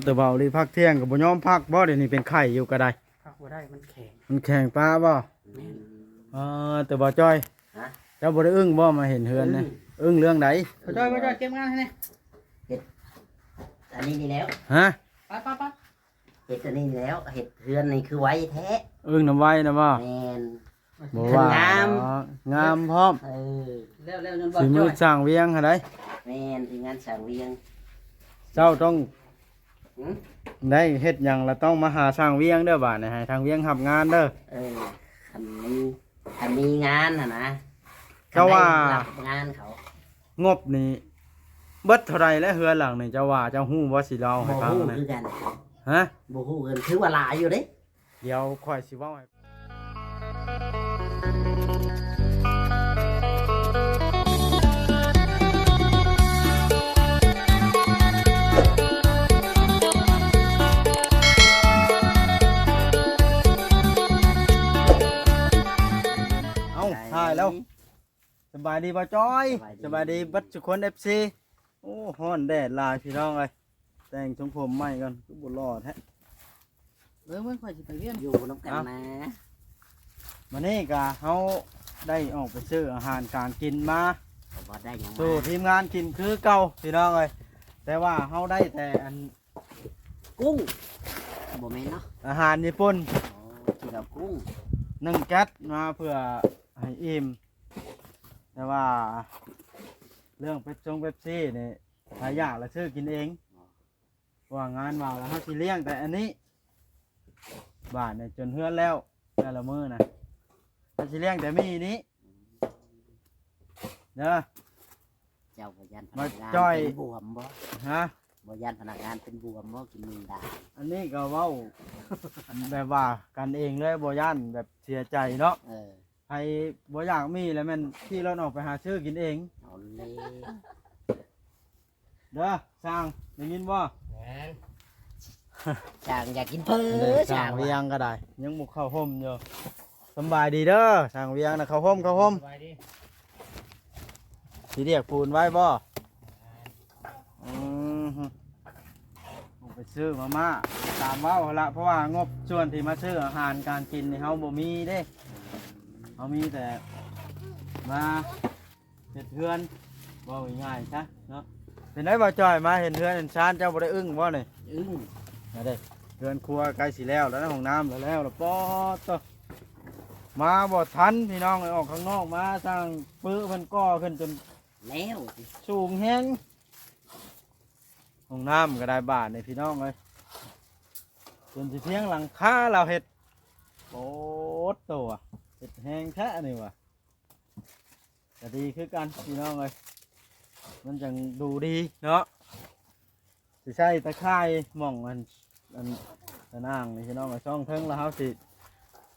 ແຕ່ເວົ້າອີ່ຫຼີ ພັກທ່ຽງກໍບໍ່ຍອມພັກບໍ່? ດຽວນີ້ເປັນໄຂ້ຢູ່ກໍໄດ້. ພັກບໍ່ໄດ້ ມັນແຂງ. ມັນແຂງປາບໍ່? ແມ່ນ. ເອີ ແຕ່ບໍ່ຈ້ອຍ ຮະ? ເຈົ້າບໍ່ໄດ້ອຶ້ງບໍ່ ມາເຫັນເຮືອນນີ້? ອຶ້ງ. ອຶ້ງເລື່ອງໃດ? ບໍ່ຈ້ອຍ ບໍ່ຈ້ອຍ ເກັບງານໃຫ້ແດ່. ເຮັດອັນນີ້ນີ້ແລ້ວ. ຮະ? ໄປໆໆ. ເຮັດອັນນີ້ແລ້ວ ເຮັດເຮືອນນີ້ຄືໄວແທ້. ອຶ້ງນຳໄວນະບໍ່? ແມ່ນ. ບໍ່ວ່າ ງາມ ງາມພ້ອມ. ເອີ ແລ້ວໆ ຍ້ອນວ່າ ຝີມືຊ່າງວຽງຫັ້ນໃດ໋. ແມ່ນ ທີມງານຊ່າງວຽງ. ເຈົ້າຕ້ອງ ຫື? ໄດ້ເຮັດຫຍັງລະຕ້ອງມາຫາຊ່າງວຽງເດີ ບາດນີ້ໃຫ້ທາງວຽງຮັບງານເດີ. ເອີ ຄັນມີ ຄັນມີງານຫັ້ນນະ. ເຈົ້າວ່າ ຄັນໄດ້ຮັບງານເຂົາ ງົບນີ້ເບິດເທົ່າໃດແລ້ວເຮືອນຫຼັງນີ້? ເຈົ້າວ່າ ເຈົ້າຮູ້ບໍ່ ຊິເລົ່າໃຫ້ຟັງ. ບໍ່ຮູ້ຄືກັນ. ຮະ? ບໍ່ຮູ້ຄືກັນ ຖືວ່າຫຼາຍຢູ່ເດ້. ດຽວຂ້ອຍຊິເວົ້າໃຫ້. ເອົ້າ ຖ່າຍແລ້ວ. ສະບາຍດີບໍ່ຈ້ອຍ? ສະບາຍດີ ສະບາຍດີເບິດທຸກຄົນ ເອັຟຊີ. ໂອ້ ຮ້ອນແດດຫຼາຍພີ່ນ້ອງເອີຍ. ແຕ່ງຊົງຜົມໃໝ່ກ່ອນ ຄືບໍ່ຫຼໍ່ແທ້. ເບິ່ງ ເບິ່ງ ຂ້ອຍຊິໄປວຽນ ຢູ່ນຳກັນນະ. ມື້ນີ້ກະເຮົາໄດ້ອອກໄປຊື້ອາຫານການກິນມາ ກໍບໍ່ໄດ້ຫຍັງມາ ສູ່ທີມງານກິນຄືເກົ່າພີ່ນ້ອງເອີຍ. ແຕ່ວ່າເຮົາໄດ້ແຕ່ອັນ ກຸ້ງ ບໍ່ແມ່ນເນາະ ອາຫານຍີ່ປຸ່ນ. ອໍ ກິນກັບກຸ້ງ ໜຶ່ງແກັດມາເພື່ອໃຫ້ອີ່ມ. ແຕ່ວ່າເລື່ອງເປັບຊົງເປັບຊີນີ້ ຖ້າຢາກລະຊື້ກິນເອງ. ອໍ ເພາະວ່າງານວ່າລະເຮົາຊິລ້ຽງແຕ່ອັນນີ້. ບາດນີ້ຈົນເຮືອນແລ້ວ ແຕ່ລະມື້ນະ ເຮົາຊິລ້ຽງແຕ່ມີນີ້ເດີ. ເຈົ້າບໍ່ຢ້ານພະນັກງານເປັນບວມບໍ່? ຮະ? ບໍ່ຢ້ານພະນັກງານເປັນບວມບໍ່ ກິນໜຶ່ງດາວ? ອັນນີ້ກໍເວົ້າແບບວ່າກັນເອງເລີຍ ບໍ່ຢ້ານແບບເສຍໃຈເນາະ. ເອີ ໃຜບໍ່ຢາກມີລະແມ່ນຂີ່ລົດອອກໄປຫາຊື້ກິນເອງ. ເອົາເລີຍ ເດີຊ່າງ ໄດ້ຍິນບໍ່? ແມ່ນ ຊ່າງຢາກກິນເພີ ເດີ ຊ່າງ ຊ່າງວຽງກໍໄດ້ ຍັງບໍ່ເຂົ້າຮົ່ມຢູ່. ສຳບາຍດີເດີຊ່າງວຽງນະ ເຂົ້າຮົ່ມ ເຂົ້າຮົ່ມ. ສະບາຍດີ. ຊິລຽກປູນໄວ້ບໍ່? ແມ່ນ. ອືມ ຕ້ອງໄປຊື້ມາມ່າ ຕາມເວົ້າຫັ້ນລະ ເພາະວ່າງົບສ່ວນທີ່ມາຊື້ອາຫານການກິນນີ້ເຮົາບໍ່ມີເດ້. ເຮົາມີແຕ່ມາ ເຮັດເຮືອນ ເວົ້າງ່າຍໆຊະເນາະ. ເປັນໄດບ່າວຈ້ອຍ ມາເຫັນເຮືອນເຫັນຊານ ເຈົ້າບໍ່ໄດ້ອຶ້ງບໍ່ນີ້? ອຶ້ງ ມາເດ້. ເຮືອນຄົວໃກ້ຊິແລ້ວແລ້ວນະ ຫ້ອງນ້ຳແລ້ວແລ້ວລະ ປອດໂຕ. ມາບໍ່ທັນພີ່ນ້ອງເອີຍ ອອກຂ້າງນອກມາ ຊ່າງປຶເພິ່ນກໍ່ຂຶ້ນຈົນແລ້ວ ສູງແຮງ. ຫ້ອງນ້ຳກໍໄດ້ບາດນີ້ພີ່ນ້ອງເອີຍ ຈົນຊິພຽງຫຼັງຄາລາວເຮັດ. ໂອດໂຕ ເຮັດແຮງແທ້ນີ້ຫວາ. ກະດີຄືກັນພີ່ນ້ອງເອີຍ ມັນຈັ່ງດູດີເນາະ. ຊິໃສ່ຕາຂ່າຍໝ່ອງອັນ ອັນຕາໜ່າງນີ້ພີ່ນ້ອງເອີຍ ຊ່ອງເທິງລະເຮົາຊິ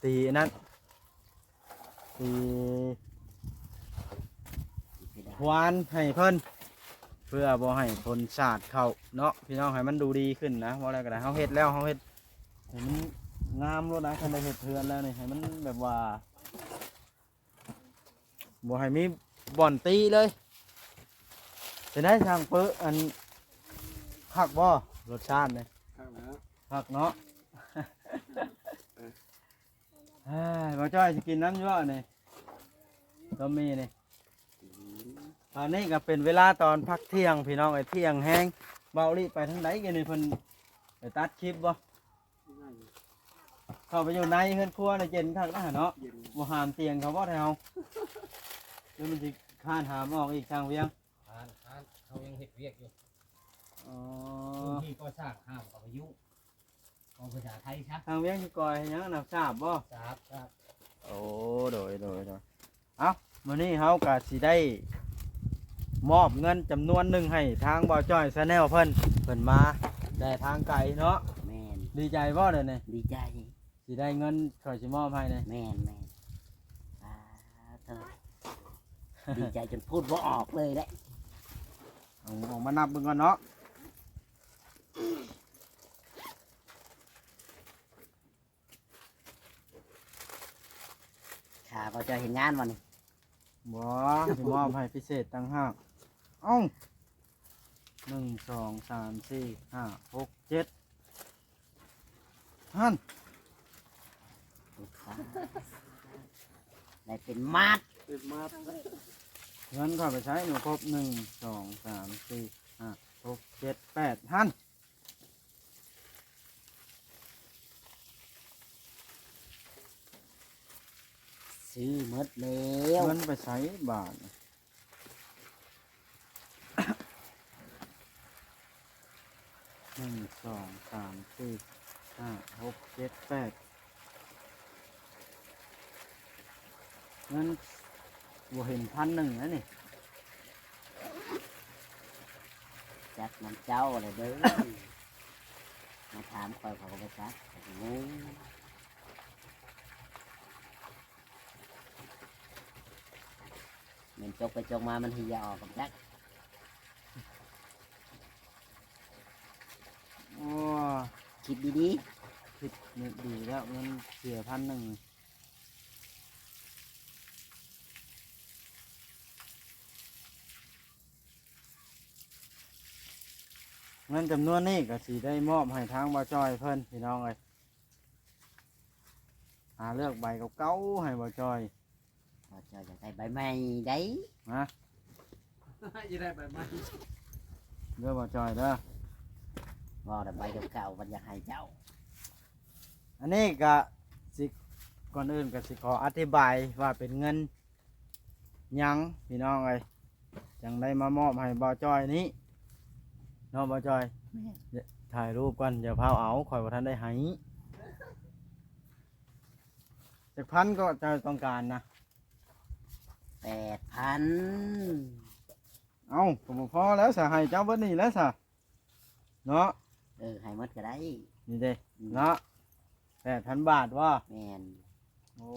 ຕີອັນນັ້ນ ຊິຫວານໃຫ້ເພິ່ນ ເພື່ອບໍ່ໃຫ້ຝົນສາດເຂົ້າເນາະພີ່ນ້ອງ ໃຫ້ມັນດູດີຂຶ້ນນະ. ເວົ້າແລ້ວກໍໄດ້ ເຮົາເຮັດແລ້ວ ເຮົາເຮັດໃຫ້ມັນງາມໂລດນະ ຄັນໄດ້ເຮັດເຮືອນແລ້ວນີ້ ໃຫ້ມັນແບບວ່າ ບໍ່ໃຫ້ມີບ່ອນຕີເລີຍ. ເປັນໄດຊ່າງເປີ ອັນ ຄັກບໍ່ ລົດຊາດນີ້? ຄັກແລ້ວ ຄັກເນາະ. ເອີ ເອີຍ ບ່າວຈ້ອຍຊິກິນນຳຢູ່ບໍ່ນີ້ ຕ້ອມໝີ່ນີ້? ອືມ ຕອນນີ້ກໍເປັນເວລາຕອນພັກທ່ຽງພີ່ນ້ອງເອີຍ ທ່ຽງແຮງ. ບ່າວລິໄປທາງໃດກັນນີ້ ເພິ່ນໄປຕັດຄລິບບໍ່? ເຂົ້າໄປຢູ່ໃນເຮືອນຄົວນະ ເຢັນຄັກນະເນາະ. ເຢັນ ບໍ່ຫາມຕຽງເຂົາບໍ່ແຖວ ແລ້ວມັນຊິຄານຫາມອອກອີກ ຊ່າງວຽງ? ຄານ ຄານ ເຂົາຍັງເຮັດວຽກຢູ່. ອໍ ພື້ນທີ່ກໍ່ສ້າງຫ້າມເຂົາໄປຫຍຸ້ງ ເວົ້າພາສາໄທຊະ. ຊ່າງວຽງຊິກໍ່ເຮັດຫຍັງນະ ສາບບໍ່? ສາບ ສາບ. ໂອ້ ໂດຍ ໂດຍ ໂດຍ. ເອົ້າ ມື້ນີ້ເຮົາກະຊິໄດ້ມອບເງິນຈຳນວນໜຶ່ງໃຫ້ທາງບ່າວຈ້ອຍ Channel ເພິ່ນ ເພິ່ນມາແຕ່ທາງໄກເນາະ. ແມ່ນ. ດີໃຈບໍ່ດຽວນີ້? ດີໃຈ ຊິໄດ້ເງິນຂ້ອຍຊິມອບໃຫ້ນີ້. ແມ່ນ ແມ່ນ. ສາທຸ ດີໃຈຈົນພູດບໍ່ອອກເລີຍແຫຼະ. ເອົາອອກມານັບເບິ່ງກ່ອນເນາະ. ຂ້າພະເຈົ້າເຮັດງານບໍ່ນີ້? ບໍ່ ຊິມອບໃຫ້ພິເສດຕ່າງຫາກ. ເອົ້າ ມ ໜຶ່ງ ສອງ ສາມ ສີ່ ຫ້າ ຫົກ ເຈັດ ຫັ້ນ ໄດ້ເປັນໝາດ ເປັນໝາດ ເງິນຂ້ອຍໄປໃຊ້ຢູ່ຄົບ ໜຶ່ງ ສອງ ສາມ ສີ່ ຫ້າ ຫົກ ເຈັດ ແປດ ຫັ້ນ ຊື້ໝົດແລ້ວ ເງິນໄປໃສບາດນີ້? ໜຶ່ງ ສອງ ສາມ ສີ່ ຫ້າ ຫົກ ເຈັດ ແປດ ເງິນບໍ່ເຫັນພັນໜຶ່ງແລ້ວນີ້. ຈັກນຳເຈົ້າແຫຼະເດີ ມາຖາມຂ້ອຍ ຂ້ອຍກໍບໍ່ຈັກ ຂ້ອຍກໍງົງ. ແມ່ນຈົກໄປຈົກມາມັນເຮຍອອກກໍບໍ່ຈັກ. ໂອ້ ຄິດດີໆ ຄິດນຶກດີແລ້ວ ເງິນເສຍພັນໜຶ່ງ ເງິນຈຳນວນນີ້ກໍຊິໄດ້ມອບໃຫ້ທາງບ່າວຈ້ອຍເພິ່ນ ພີ່ນ້ອງເອີຍ. ຫາເລືອກໃບເກົ່າໆໃຫ້ບ່າວຈ້ອຍ. ບ່າວຈ້ອຍຢາກໄດ້ໃບໃໝ່ໃດ໋. ຮະ? ຢາກໄດ້ໃບໃໝ່ ເດີບ່າວຈ້ອຍເດີ. ເວົ້າແຕ່ໃບເກົ່າໆ ມັນຢາກໃຫ້ເຈົ້າ. ອັນນີ້ກະຊິ ກ່ອນອື່ນກະຊິຂໍອະທິບາຍວ່າເປັນເງິນຫຍັງ ພີ່ນ້ອງເອີຍ ຈັ່ງໄດ້ມາມອບໃຫ້ບ່າວຈ້ອຍນີ້ເນາະ ບ່າວຈ້ອຍ. ແມ່ນ. ຖ່າຍຮູບກ່ອນ ຢ່າພາວເອົາ ຂ້ອຍບໍ່ທັນໄດ້ໃຫ້. ຈັກພັນກໍເຈົ້າຕ້ອງການນະ? ແປດພັນ. ເອົ້າ ກໍບໍ່ພໍແລ້ວຊະ ໃຫ້ເຈົ້າເບິດນີ້ແລ້ວຊະເນາະ. ເອີ ໃຫ້ໝົດກໍໄດ້ ນີ້ເດ້. ອືມ ເນາະ ແປດພັນບາດບໍ? ແມ່ນ. ໂອ້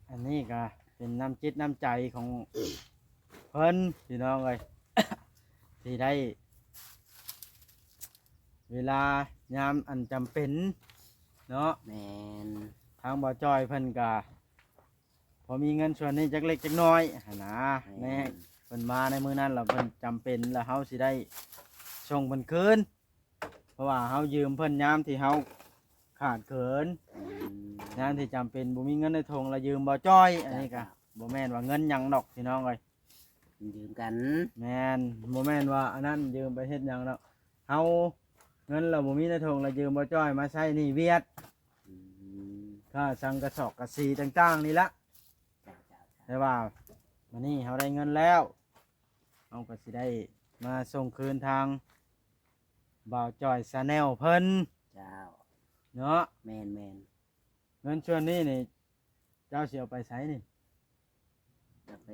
ອັນນີ້ກໍເປັນນ້ຳຈິດນ້ຳໃຈຂອງເພິ່ນ ພີ່ນ້ອງເອີຍ ທີ່ໄດ້ເວລາຍາມອັນຈຳເປັນເນາະ. ແມ່ນ. ທາງບ່າວຈ້ອຍເພິ່ນກໍພໍມີເງິນສ່ວນນີ້ຈັກເລັກຈັກນ້ອຍຫັ້ນນະ. ແມ່ນ. ໃນ ເພິ່ນມາໃນມື້ນັ້ນລະ ເພິ່ນຈຳເປັນລະ ເຮົາຊິໄດ້ສົ່ງເພິ່ນຄືນ. ເພາະວ່າເຮົາຢືມເພິ່ນຍາມທີ່ເຮົາຂາດເຂີນ ອືມ ຍາມທີ່ຈຳເປັນ ບໍ່ມີເງິນໃນຖົງລະຢືມບ່າວຈ້ອຍ. ອັນນີ້ກະ ເຈົ້າ ບໍ່ແມ່ນວ່າເງິນຫຍັງດອກ ພີ່ນ້ອງເອີຍ ຢືມກັນ. ແມ່ນ. ບໍ່ແມ່ນວ່າອັນນັ້ນຢືມໄປເຮັດຫຍັງດອກ ເຮົາເງິນລະບໍ່ມີໃນຖົງລະຢືມບ່າວຈ້ອຍມາໃຊ້ໜີ້ຫວຽດ ອືມ ຄ່າສັງກະສອກກະສີຕ່າງໆນີ້ລະ. ເຈົ້າໆໆ. ແຕ່ວ່າມື້ນີ້ເຮົາໄດ້ເງິນແລ້ວ ເຮົາກໍຊິໄດ້ມາສົ່ງຄືນທາງ ບ່າວຈ້ອຍ Channel ເພິ່ນ. ເຈົ້າ. ເນາະ. ແມ່ນໆ. ເງິນສ່ວນນີ້ນີ້ ເຈົ້າຊິເອົາໄປໃສນີ້? ເອົາໄປ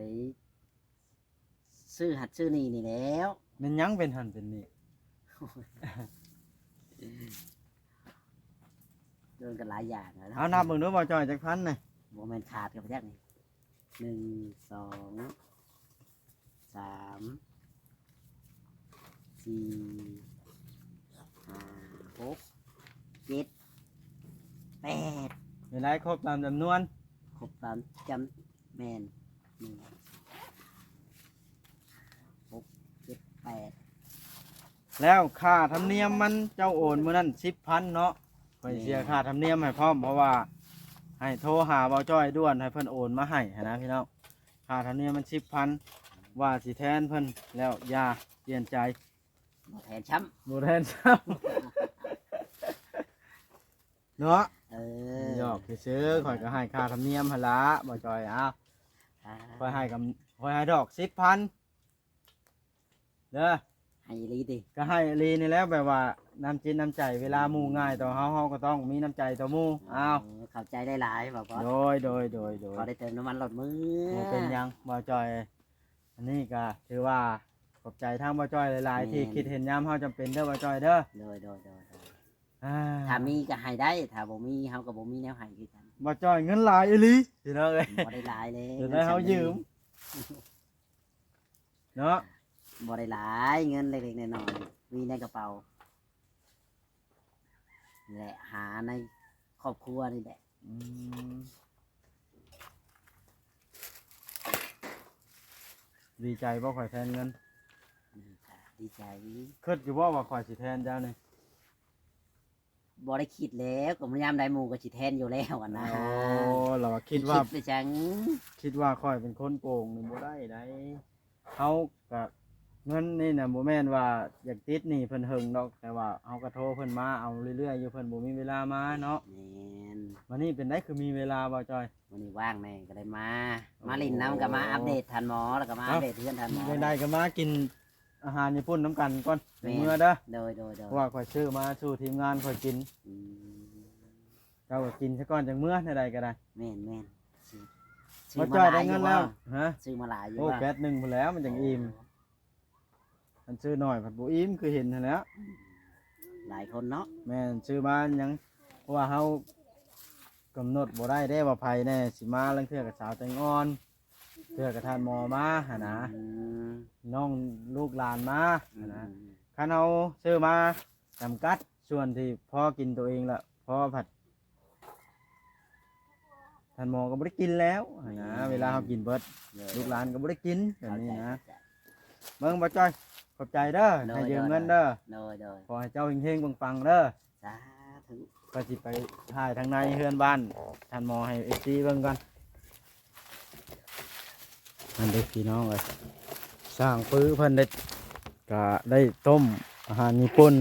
ຊື້ຫັ້ນຊື້ນີ້ນີ້ແຫຼ້ວ. ແມ່ນຫຍັງເປັນຫັ້ນເປັນນີ້? ໂດນກັນຫຼາຍຢ່າງແລ້ວເນາະ. ເອົານັບເບິ່ງດູ ບ່າວຈ້ອຍ ຈັກພັນນະ? ບໍ່ແມ່ນຂາດກັບຈັກນີ້. ໜຶ່ງ ສອງ ສາມ ສີ່ ຫ້າ ຫົກ ເຈັດ ແປດ. ເປັນໄດ ຄົບຕາມຈຳນວນ? ຄົບຕາມຈຳ ແມ່ນ ໜຶ່ງ ຫົກ ເຈັດ ແປດ. ແລ້ວຄ່າທຳນຽມມັນ ເຈົ້າໂອນມື້ນັ້ນສິບພັນເນາະ. ຂ້ອຍເສຍຄ່າທຳນຽມໃຫ້ພ້ອມ ເພາະວ່າໃຫ້ໂທຫາບ່າວຈ້ອຍດ່ວນ ໃຫ້ເພິ່ນໂອນມາໃຫ້ຫັ້ນນະພີ່ນ້ອງ. ຄ່າທຳນຽມມັນສິບພັນ ວ່າຊິແທນເພິ່ນແລ້ວ ຢ່າປ່ຽນໃຈ. ບໍ່ແທນຊ້ຳ ບໍ່ແທນຊ້ຳ ເນາະ. ເອີ ຢອກຊື່ໆ ຂ້ອຍກໍໃຫ້ຄ່າທຳນຽມຫັ້ນລະ ບ່າວຈ້ອຍ. ເອົາ ອ່າ ຂ້ອຍໃຫ້ກັບ ຂ້ອຍໃຫ້ດອກສິບພັນ ເດີ ໃຫ້ອີ່ຫຼີຕິ? ກໍໃຫ້ອີ່ຫຼີນີ້ແຫຼະ ແບບວ່ານ້ຳຈິດນ້ຳໃຈ ເວລາໝູ່ງ່າຍຕໍ່ເຮົາ ເຮົາກໍຕ້ອງມີນ້ຳໃຈຕໍ່ໝູ່. ເອົາ ເອີ ຂອບໃຈຫຼາຍໆ ບ່າວປອດ. ໂດຍ ໂດຍ ໂດຍ ໂດຍ. ຂໍໄດ້ເຕີມນ້ຳມັນລົດມື້. ບໍ່ເປັນຫຍັງ ບ່າວຈ້ອຍ. ອັນນີ້ກໍຖືວ່າຂອບໃຈທາງບ່າວຈ້ອຍຫຼາຍໆ ແມ່ນ ທີ່ຄິດເຫັນຍາມເຮົາຈຳເປັນເດີ ບ່າວຈ້ອຍເດີ. ໂດຍ ໂດຍ ໂດຍ ໂດຍ. ອ່າ ຖ້າມີກໍໃຫ້ໄດ້ ຖ້າບໍ່ມີເຮົາກໍບໍ່ມີແນວໃຫ້ຄືກັນ. ບ່າວຈ້ອຍເງິນຫຼາຍອີ່ຫຼີ ພີ່ນ້ອງເອີຍ. ບໍ່ໄດ້ຫຼາຍເລີຍ ຈະໄດ້ເຮົາຢືມ ເງິນສ່ຳນີ້ ເນາະ. ບໍ່ໄດ້ຫຼາຍ ເງິນເລັກໆນ້ອຍໆ ມີໃນກະເປົາ ແລະ ຫາໃນຄອບຄົວນີ້ແຫຼະ. ອືມ ດີໃຈບໍ່ ຂ້ອຍແທນເງິນ? ໃຈ ຄິດຢູ່ບໍ່ວ່າຂ້ອຍຊິແທນເຈົ້ານີ້? ບໍ່ໄດ້ຄິດແລ້ວ ກໍຍາມໃດໝູ່ກໍຊິແທນຢູ່ແລ້ວຫັ້ນນະ. ໂອ້ ລາວວ່າຄິດວ່າ ຄິດໄປຈັ່ງ ຄິດວ່າຂ້ອຍເປັນຄົນໂກງນີ້ບໍ່ໄດ້ໃດ. ເຮົາກະ ເງິນນີ້ນະ ບໍ່ແມ່ນວ່າຢາກຕິດໜີ້ເພິ່ນເຫິງດອກ ແຕ່ວ່າເຮົາກະໂທເພິ່ນມາເອົາເລື້ອຍໆຢູ່ ເພິ່ນບໍ່ມີເວລາມາເນາະ. ແມ່ນ. ມື້ນີ້ເປັນໃດຄືມີເວລາບໍ່ຈ້ອຍ? ມື້ນີ້ວ່າງແດ່ກໍໄດ້ມາ ໂອ້ ມາຫຼິ້ນນຳ ກໍມາອັບເດດທ່ານໝໍ ແລ້ວກໍມາອັບເດດເຮືອນທ່ານໝໍ. ຈັ່ງໃດກໍມາກິນອາຫານຍີ່ປຸ່ນນຳກັນກ່ອນ ແມ່ນ ຈັ່ງເມືອເດີ. ໂດຍໆໆ ເພາະວ່າຂ້ອຍຊື້ມາສູ່ທີມງານຂ້ອຍກິນ. ອືມ ເຈົ້າກໍກິນຊະກ່ອນຈັ່ງເມືອ ແນວໃດກໍໄດ້. ແມ່ນໆ ຊື້ ບໍ່ຈ່ອຍໄດ້ເງິນແລ້ວ. ຮະ? ຊື້ມາຫຼາຍຢູ່ ໂອ້ ບໍ່? ແກັດໜຶ່ງພຸ້ນແລ້ວ ມັນຈັ່ງອີ່ມ. ອໍ ຄັນຊື້ໜ້ອຍພັດບໍ່ອີ່ມ ຄືເຫັນຫັ້ນແຫຼະ. ອືມ ຫຼາຍຄົນເນາະ. ແມ່ນ ຊື້ມາຫຍັງ ເພາະວ່າເຮົາກຳນົດບໍ່ໄດ້ເດ້ວ່າໃຜແດ່ຊິມາ ລາງເທື່ອກໍສາວແຕງອ່ອນ ເທື່ອກໍທ່ານໝໍມາຫັ້ນນະ. ອືມ ນ້ອງລູກຫຼານມາ ອືມ ຫັ້ນນະ. ອືມ ຄັນເຮົາຊື້ມາຈຳກັດ ສ່ວນທີ່ພໍກິນໂຕເອງລະ ພໍພັດ ທ່ານໝໍກໍບໍ່ໄດ້ກິນແລ້ວຫັ້ນນະ. ແມ່ນໆ ເວລາເຮົາກິນເບິດ ໂດຍໆ ລູກຫຼານກໍບໍ່ໄດ້ກິນແບບນີ້ນະ. ເຂົ້າໃຈ ເບິ່ງບໍ່ຈ້ອຍ ຂອບໃຈເດີ ໂດຍໆ ໃຫ້ຢືມເງິນເດີ. ໂດຍໆ ຂໍໃຫ້ເຈົ້າເຮັງໆ ປັງໆ ເດີ. ສາທຸ. ຂ້ອຍຊິໄປຖ່າຍທາງໃນເຮືອນບ້ານທ່ານໝໍໃຫ້ເອັຟຊີເບິ່ງກ່ອນ. ອັນເດ້ພີ່ນ້ອງເອີຍ ຊ່າງປືເພິ່ນໄດ້ ກະໄດ້ຕົ້ມອາຫານຍີ່ປຸ່ນ.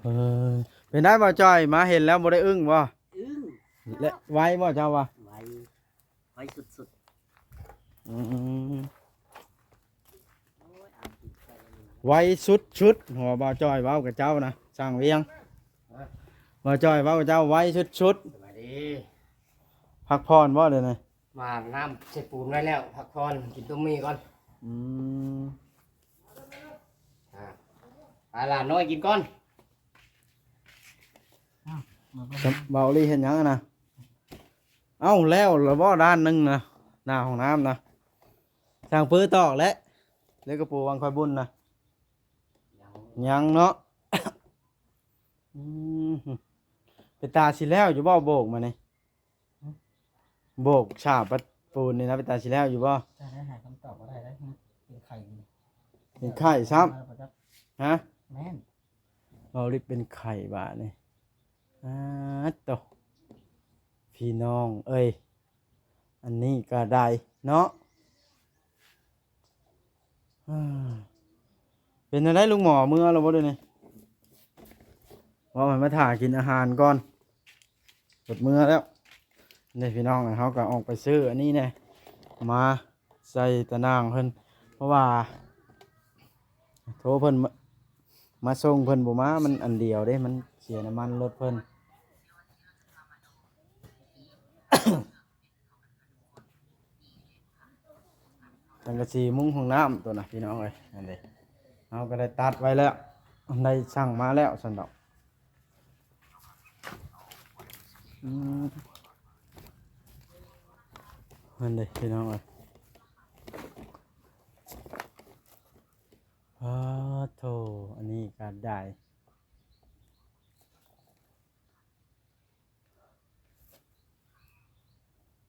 ເອີ ເປັນໄດບໍ່ຈ້ອຍ ມາເຫັນແລ້ວບໍ່ໄດ້ອຶ້ງບໍ່? ອຶ້ງ ແລະ ໄວບໍ່ເຈົ້າວ່າ? ໄວ ໄວສຸດໆ. ອືມ ໂອ້ຍ ໄວສຸດໆ ຫົວບ່າວຈ້ອຍເວົ້າກັບເຈົ້ານະ ຊ່າງວຽງ. ຮະ? ບ່າວຈ້ອຍເວົ້າກັບເຈົ້າໄວສຸດໆ. ສະບາຍດີ. ພັກຜ່ອນບໍ່ດຽວນີ້? ມາອາບນ້ຳໃສ່ປູນໄວ້ແລ້ວ ພັກຜ່ອນ ກິນຕົ້ມໝີ່ກ່ອນ. ອືມ ອ່າ ໄປຫຼານນ້ອຍກິນກ່ອນ. ອ້າວ ເວົ້າອີ່ຫຼີເຮັດຫຍັງຫັ້ນນະ? ເອົ້າ ແລ້ວລະບໍ່ດ້ານໜຶ່ງນະ ໜ້າຫ້ອງນ້ຳນະ? ຊ່າງປືຕອກແຫຼະ ເລກະປູວັງຄອຍບຸນນະ. ຍັງ ຍັງເນາະ. ອືມ ເປັນຕາຊິແລ້ວຢູ່ບໍ່ໂບກມານີ້? ໂບກສາບປະຕູນນີ້ນະ ເປັນຕາຊິແລ້ວຢູ່ບໍ່? ຈະໄດ້ຫາຄຳຕອບບໍ່ໄດ້ເດ້ ເປັນໄຂ້ນີ້ ເປັນໄຂ້ຊ້ຳ. ຮະ? ແມ່ນ ເວົ້າລິເປັນໄຂ້ບາດນີ້. ອາໂຕ ພີ່ນ້ອງເອີຍ ອັນນີ້ກໍໄດ້ເນາະ. ເປັນແນວໃດລຸງໝໍ ເມືອແລ້ວບໍ່ດຽວນີ້? ເວົ້າໃຫ້ມາຖ້າກິນອາຫານກ່ອນ ເພິ່ນເມືອແລ້ວ. ນີ້ພີ່ນ້ອງ ເຮົາກໍອອກໄປຊື້ອັນນີ້ແດ່ ມາໃສ່ຕາໜ່າງເພິ່ນ ເພາະວ່າໂທເພິ່ນມາ ມາສົ່ງເພິ່ນບໍ່ມາ ມັນອັນດຽວເດ້ ມັນເສຍນ້ຳມັນລົດເພິ່ນ. ສັງກະສີມຸງຫ້ອງນ້ຳໂຕນະ ພີ່ນ້ອງເອີຍ ອັນນີ້ເຮົາກໍໄດ້ຕັດໄວ້ແລ້ວ ໄດ້ສັ່ງມາແລ້ວຊັ້ນດອກ. ອືມ ຫັ້ນເດ້ ພີ່ນ້ອງເອີຍ. ອ້າໂທ້ ອັນນີ້ກໍໄດ້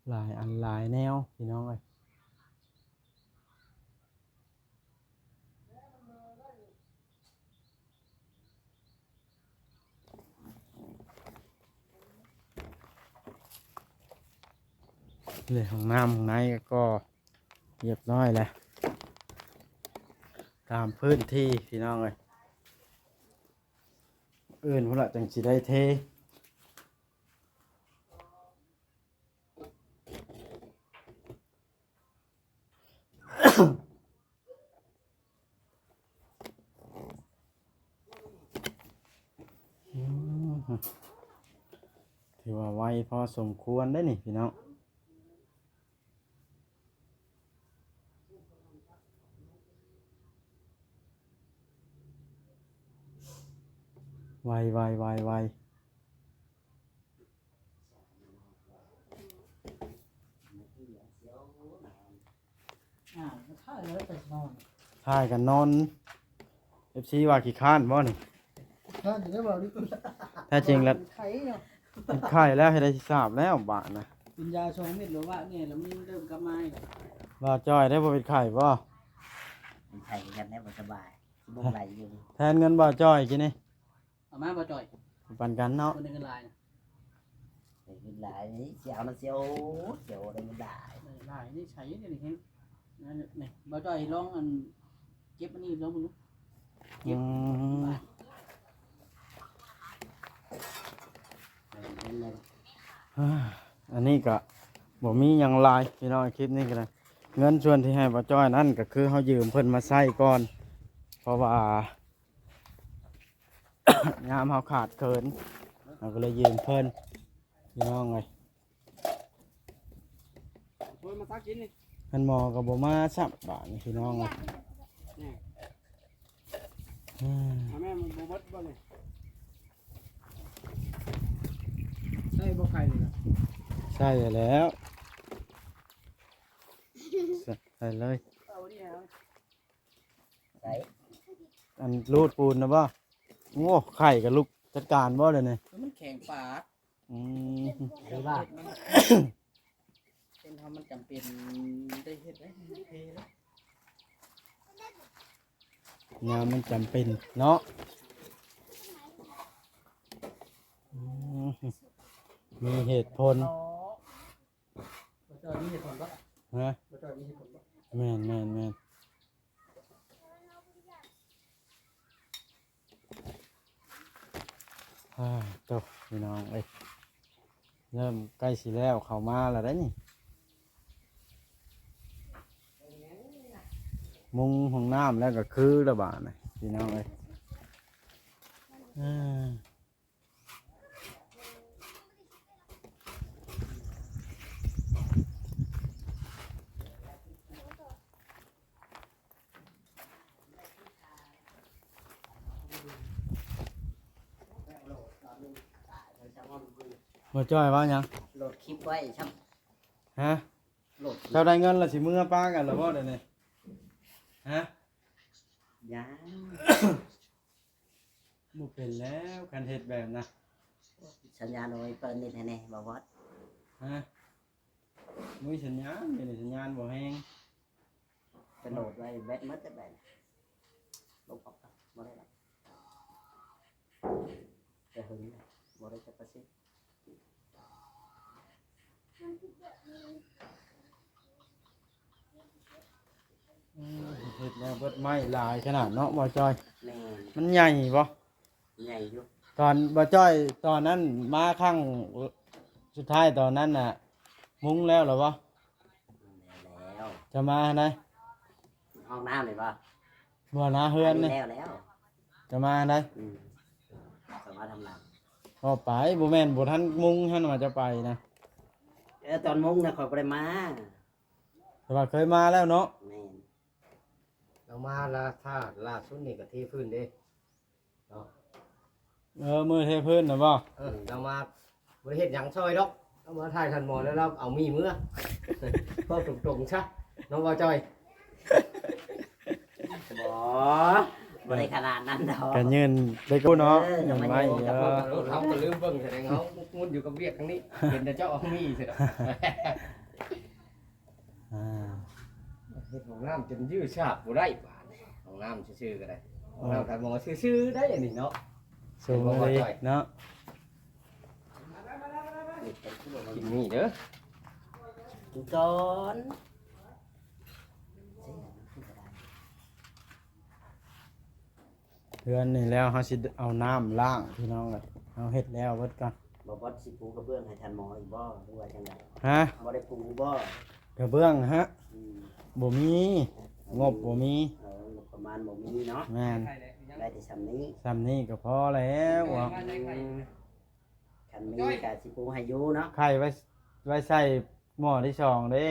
ຫຼາຍອັນຫຼາຍແນວ ພີ່ນ້ອງເອີຍ. ເລື່ອງຫ້ອງນ້ຳ ຫ້ອງໃນກໍຮຽບຮ້ອຍແລ້ວ ຕາມພື້ນທີ່ ພີ່ນ້ອງເອີຍ. ອື່ນພຸ້ນລະຈັ່ງຊິໄດ້ເທ. ອືມ ຖືວ່າໄວພໍສົມຄວນເດ້ນີ້ ພີ່ນ້ອງ. ໄວ ໄວ ໄວ ໄວ. ອ່າ ຖ່າຍແລ້ວໄປນອນ ຖ່າຍກັນນອນ. ເອັຟຊີວ່າຂີ້ຄ້ານບໍ່ນີ້? ຂ້ານຢູ່ໄດ້ບໍ່ນີ້? ແທ້ຈິງແລ້ວ ໄຂ້ເນາະ ເປັນໄຂ້ແລ້ວ ເຮັດໃດຊິສາບແລ້ວບາດນະ. ກິນຢາສອງເມັດແລ້ວວະນີ້ ແລ້ວມັນເລີ່ມກັບມາອີກ. ບ່າວຈ້ອຍໄດ້ບໍ່ເປັນໄຂ້ບໍ່? ເປັນໄຂ້ຄືກັນແຫຼະ ບໍ່ສະບາຍ ຊິບໍ່ໄຫຼຢູ່. ແທນເງິນບ່າວຈ້ອຍກີ້ນີ້ ເອົາມາບໍ່ຈ່ອຍ ປັນກັນເນາະ ຄົນໄດ້ເງິນຫຼາຍນະ ໄດ້ເງິນຫຼາຍນີ້ ຊິເອົານຳ ຊິເອົາ ຊິເອົາໄດ້ເງິນຫຼາຍ ໄດ້ຫຼາຍນີ້ໃຊ້ດຽວນີ້ແຮງ ນັ້ນນີ້ ບໍ່ຈ່ອຍລອງອັນ ເກັບອັນນີ້ລອງເບິ່ງດູ ເກັບ ອືມ ໄດ້ເງິນຫຼາຍ ອ່າ ອັນນີ້ກະບໍ່ມີຫຍັງຫຼາຍພີ່ນ້ອງ ຄລິບນີ້ກະໄດ້ ເງິນສ່ວນທີ່ໃຫ້ບ່າວຈ້ອຍນັ້ນກະຄືເຮົາຢືມເພິ່ນມາໃຊ້ກ່ອນ ເພາະວ່າ ຍາມເຮົາຂາດເຂີນ ເຮົາກໍເລີຍຢືມເພິ່ນ ພີ່ນ້ອງເອີຍ ໂອ້ຍ ມາຕັກກິນນີ້ ທ່ານໝໍກໍບໍ່ມາຊ້ຳບາດນີ້ ພີ່ນ້ອງເອີຍ ນີ້ ອືມ ເອົາແມ່ ມັນບໍ່ເບິດບໍ່ນີ້ ໃສ່ບໍ່ໄຂ່ນີ້ນະ ໃສ່ແລ້ວ ໃສ່ເລີຍ ເອົານີ້ເອົາ ໃສ ອັນຮູດປູນນະບໍ່? ໂອ້ ໄຂ່ກະລຸກຈັດການບໍ່ດຽວນີ້? ມັນແຂງປາກ ອືມ ເຫັນວ່າ ເປັນເຮົາມັນຈຳເປັນໄດ້ເຮັດເດ້ ມັນເພເດ້ ຍາມມັນຈຳເປັນເນາະ ອືມ ມີເຫດຜົນ. ບໍ່ເຈົ້າມີເຫດຜົນບໍ່? ຮະ? ບໍ່ເຈົ້າມີເຫດຜົນບໍ່? ແມ່ນໆໆ ອ່າ ໂຕ ພີ່ນ້ອງເອີຍ ເລີ່ມໃກ້ຊິແລ້ວ ເຂົ້າມາແລ້ວໄດ໋ນີ້ ມຸງຫ້ອງນ້ຳແລ້ວກໍຄືລະບາດນີ້ ພີ່ນ້ອງເອີຍ ອ່າ. ບໍ່ຈ່ອຍເວົ້າຫຍັງ? ໂຫຼດຄລິບໄວ້ຊ້ຳ ຮະ? ໂຫຼດ ເຈົ້າໄດ້ເງິນແລ້ວຊິເມືອປາກັນແລ້ວບໍ່ດຽວນີ້? ຮະ? ຍັງ. ບໍ່ເປັນແລ້ວ ຄັນເຮັດແບບນະ ສັນຍານໂອຍ ເປີດເນັດໃຫ້ແດ່ ບໍ່ວອດ ຮະ? ບໍ່ມີສັນຍານ ດຽວນີ້ສັນຍານບໍ່ແຮງ ໄປໂຫຼດໄວ້ແບັດໝົດແລ້ວ ແບັດລົບອອກ ບໍ່ໄດ້ແລ້ວ ແຕ່ຫຶງແລ້ວ ບໍ່ໄດ້ຈັກເປີເຊັນ. ອືມ ເຮັດແລ້ວເບິດໄມ້ຫຼາຍຂະໜາດເນາະ ບໍ່ຈ່ອຍ? ແມ່ນ. ມັນໃຫຍ່ບໍ່? ໃຫຍ່ຢູ່. ຕອນ ບໍ່ຈ່ອຍ ຕອນນັ້ນມາຄັ້ງສຸດທ້າຍຕອນນັ້ນນະ ມຸງແລ້ວລະບໍ່? ແລ້ວ. ຈະມາໃນຫ້ອງນ້ຳນີ້ບໍ່? ບໍ່ນະ ເຮືອນນີ້ແລ້ວແລ້ວ ຈະມາໃດ? ອືມ ຈະມາທຳຫຼັງ ເວົ້າໄປ ບໍ່ແມ່ນບໍ່ທັນມຸງຫັ້ນວ່າຈະໄປນະ. ເອີ ຕອນມຸງນະຂ້ອຍບໍ່ໄດ້ມາ ແຕ່ວ່າເຄີຍມາແລ້ວເນາະ. ແມ່ນ ລາວມາລາ ຖ້າລ່າສຸດນີ້ກໍເທພື້ນເດ້. ເອີ ມື້ເທພື້ນນະບໍ່? ເອີ ລາວມາບໍ່ໄດ້ເຮັດຫຍັງຊ່ອຍດອກ ລາວມາຖ່າຍທ່ານໝໍແລ້ວລາວເອົາໝີ້ເມືອ ເວົ້າຕົງໆຊະ ນ້ອງບ່າວຈ່ອຍ. ບໍ່ ບໍ່ໄດ້ຂະໜາດນັ້ນດອກ ກະຍື່ນເລໂກ້ເນາະ ເອີ ກະມາຢືນກັບ ເອີ ເຮົາກະລືມເບິ່ງ ສະແດງເຮົາມຸກມຸນຢູ່ກັບວຽກທາງນີ້ ເຫັນແຕ່ເຈົ້າເອົາໝີ້ຊະດອກ. ອ່າ ເຮັດຫ້ອງນ້ຳຈົນຢືດຊາບບໍ່ໄດ້ບາດນີ້ ຫ້ອງນ້ຳຊື່ໆກໍໄດ້ ຫ້ອງນ້ຳທ່ານໝໍຊື່ໆໄດ້ອັນນີ້ເນາະ ສູງເລີຍເນາະ. ກິນໝີ້ເດີ ກິນກ່ອນ. ເຮືອນນີ້ແລ້ວເຮົາຊິເອົານ້ຳລ້າງ ພີ່ນ້ອງເອີຍ ເຮົາເຮັດແລ້ວເບິດກ່ອນ. ບໍ່ບອດຊິປູກະເບື້ອງໃຫ້ທ່ານໝໍອີກບໍ່ ຫຼືວ່າຈັ່ງໃດ? ຮະ? ບໍ່ໄດ້ປູບໍ່? ກະເບື້ອງຮະ? ອືມ ບໍ່ມີ ງົບບໍ່ມີ. ເອີ ງົບປະມານບໍ່ມີເນາະ. ແມ່ນ ໄດ້ແຕ່ຊ່ຳນີ້ ຊ່ຳນີ້ກະພໍແລ້ວ. ອືມ ຄັນມີກະຊິປູໃຫ້ຢູ່ເນາະ ໄຂ່ໄວ້ ໄວ້ໃສ່ໝໍ້ທີສອງເດ້.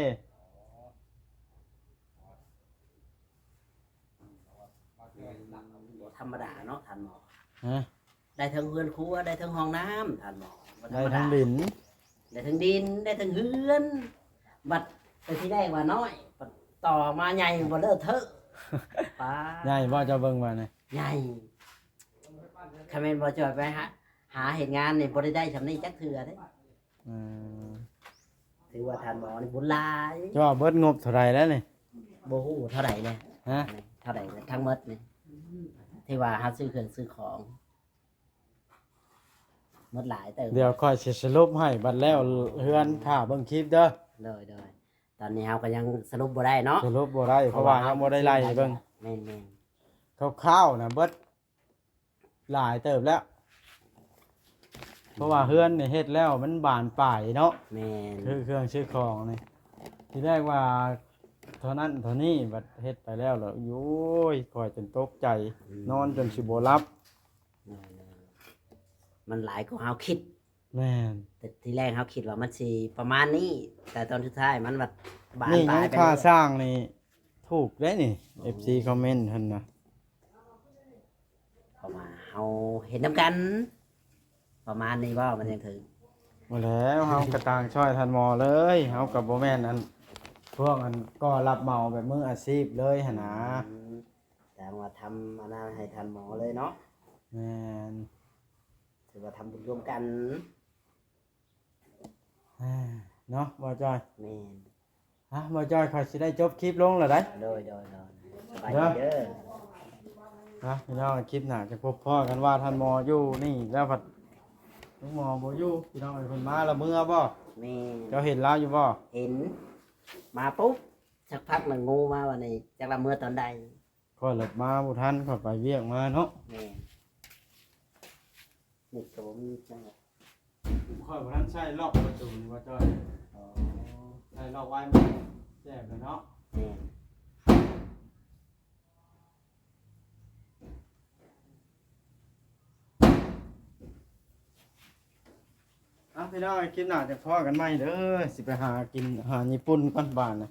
ບໍ່ທຳມະດາເນາະທ່ານໝໍ. ຮະ? ໄດ້ເທິງເຮືອນຄົວ ໄດ້ເທິງຫ້ອງນ້ຳທ່ານໝໍ ບໍ່ທຳມະດາ ໄດ້ເທິງດິນ ໄດ້ເທິງດິນ ໄດ້ເທິງເຮືອນ ບັດແຕ່ທີແລກວ່ານ້ອຍ ບັດຕໍ່ມາໃຫຍ່ບໍ່ເລີດເທີະ. ປ້າ ໃຫຍ່ບໍ່ ເຈົ້າເບິ່ງວ່ານີ້ ໃຫຍ່. ຄັນແມ່ນບໍ່ຈ່ອຍໄປຫາ ຫາເຮັດງານນີ້ ບໍ່ໄດ້ໄດ້ຊ່ຳນີ້ຈັກເທື່ອເດ້. ອືມ ຖືວ່າທ່ານໝໍນີ້ບຸນຫຼາຍ. ເຈົ້າເບິດງົບເທົ່າໃດແລ້ວນີ້? ບໍ່ຮູ້ເທົ່າໃດແຫຼະ. ຮະ? ເທົ່າໃດທັງໝົດນີ້ ທີ່ວ່າເຮົາຊື້ເຄື່ອງຊື້ຂອງ ໝົດຫຼາຍເຕີບ. ດຽວຂ້ອຍຊິສະຫຼຸບໃຫ້ ບັດແລ້ວເຮືອນຖ້າເບິ່ງຄລິບເດີ. ໂດຍໆ ຕອນນີ້ເຮົາກໍຍັງສະຫຼຸບບໍ່ໄດ້ເນາະ ສະຫຼຸບບໍ່ໄດ້ ເພາະວ່າຍັງບໍ່ໄດ້ໄລ່ເບິ່ງ. ແມ່ນໆ ຄ່າວໆນະເບິດຫຼາຍເຕີບແລ້ວ ເພາະວ່າເຮືອນນີ້ເຮັດແລ້ວມັນບານປາຍເນາະ. ແມ່ນ ຄືເຄື່ອງຊື້ຂອງນີ້ ທີແລກວ່າເທົ່ານັ້ນເທົ່ານີ້ ບັດເຮັດໄປແລ້ວລະ ໂອ້ຍ ຂ້ອຍຈົນຕົກໃຈ ອືມ ນອນຈົນຊິບໍ່ຫຼັບ. ມັນຫຼາຍກວ່າເຮົາຄິດ. ແມ່ນ ແຕ່ທີແລກເຮົາຄິດວ່າມັນຊິປະມານນີ້ ແຕ່ຕອນສຸດທ້າຍມັນບັດບານປາຍໄປເລີຍ. ຄ່າສ້າງນີ້ຖືກເດ້ນີ້ ເອັຟຊີຄອມເມັນຫັ້ນນະ ເພາະວ່າເຮົາເຮັດນຳກັນ ປະມານນີ້ບໍ່ ມັນຍັງຖືກ. ບໍ່ແລ້ວ ເຮົາກໍຕ່າງຊ່ອຍທ່ານໝໍເລີຍ ເຮົາກໍບໍ່ແມ່ນອັນ ພວກອັນກໍຮັບເໝົາແບບມືອາຊີບເລີຍຫັ້ນນະ. ອືມ ແຕ່ວ່າທຳອັນນັ້ນໃຫ້ທ່ານໝໍເລີຍເນາະ. ແມ່ນ ຖືວ່າທຳບຸນຮ່ວມກັນ ເນາະ ບ່າວຈ້ອຍ. ແມ່ນ ຮະ ບ່າວຈ້ອຍ ຂ້ອຍຊິໄດ້ຈົບຄລິບລົງແລ້ວໃດ໋. ໂດຍໆໆ ສະບາຍດີເດີ. ຮະ ພີ່ນ້ອງ ຄລິບໜ້າຈະພົບພໍ້ກັນວ່າທ່ານໝໍຢູ່ນີ້ແລ້ວ ພັດລຸງໝໍບໍ່ຢູ່ ພີ່ນ້ອງເອີຍ. ເພິ່ນມາລະເມືອບໍ່? ແມ່ນ ເຈົ້າເຫັນລາວຢູ່ບໍ່? ເຫັນ ມາປຸບ ສັກພັກໜຶ່ງງູມາ ບາດນີ້ຈັກລະເມືອຕອນໃດ. ຂ້ອຍລະມາບໍ່ທັນ ຂ້ອຍໄປວຽກມາເນາະ. ແມ່ນ ເນັດກໍບໍ່ມີຈັງຫວະ ຂ້ອຍບໍ່ທັນໃຊ້ລັອກປະຕູນີ້ ບ່າວຈ້ອຍ. ອໍ ໃຊ້ລັອກໄວ້ມັນແຈບແລ້ວເນາະ. ແມ່ນ ເອົາ ພີ່ນ້ອງ ຄລິບໜ້າຈະພໍ້ກັນໃໝ່ເດີ. ຊິໄປຫາກິນອາຫານຍີ່ປຸ່ນກ່ອນບາດນີ້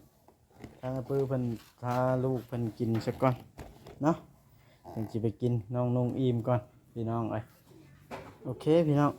ທາງອາປືເພິ່ນພາລູກເພິ່ນກິນຊະກ່ອນເນາະ ເພິ່ນຊິໄປກິນ ນ້ອງນຸ່ງອີ່ມກ່ອນ ພີ່ນ້ອງເອີຍ. ໂອເຄ ພີ່ນ້ອງ.